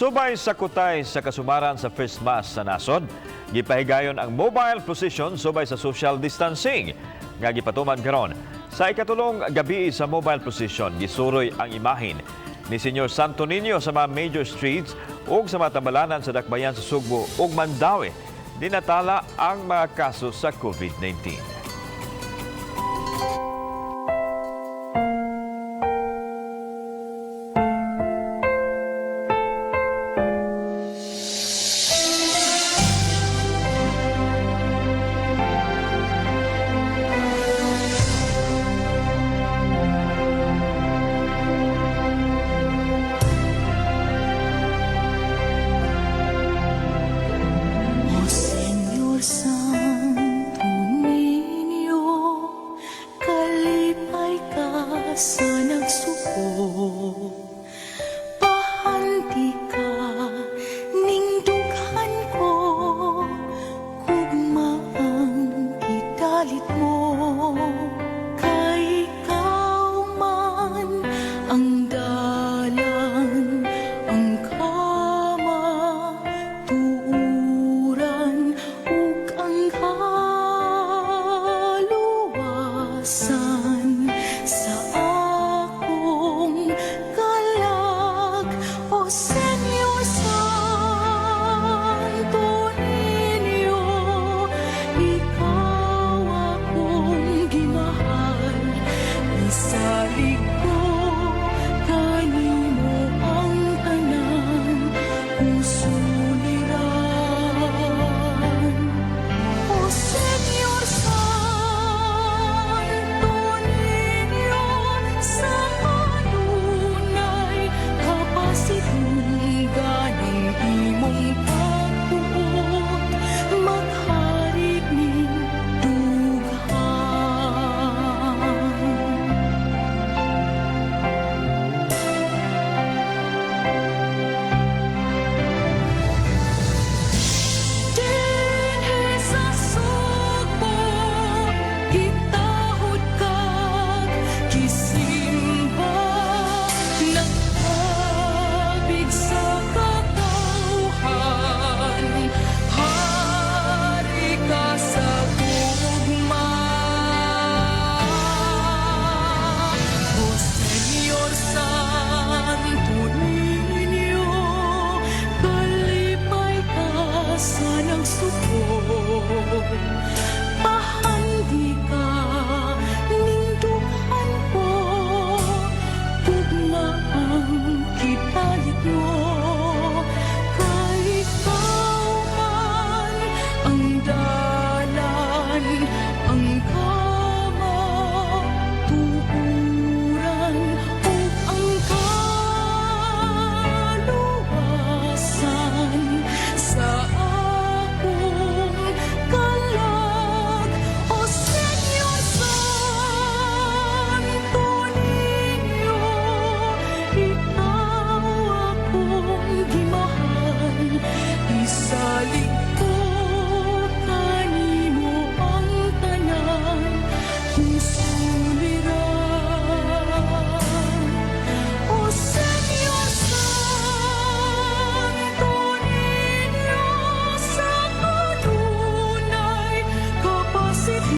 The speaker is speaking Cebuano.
Subay sa kutay sa kasumaran sa First Mass sa nasod, gipahigayon ang mobile procession subay sa social distancing nga gipatuman karon. Sa ikatulong gabi sa mobile procession, gisuroy ang imahin ni Senyor Santo Niño sa mga major streets ug sa mga tambalanan sa dakbayan sa Sugbo ug Mandaue. Dinatala ang mga kaso sa COVID-19. O Señor Santo Niño, kalipay ka sa nagsuko. Pahanti ka ning dughan ko, gugma ang gidalit mo. Kay ikaw man ang dalan, ang kamatuoran ug ang kaluwasan sa akong kalag. O Señor Santo Niño, ikaw akong gimahal, isalig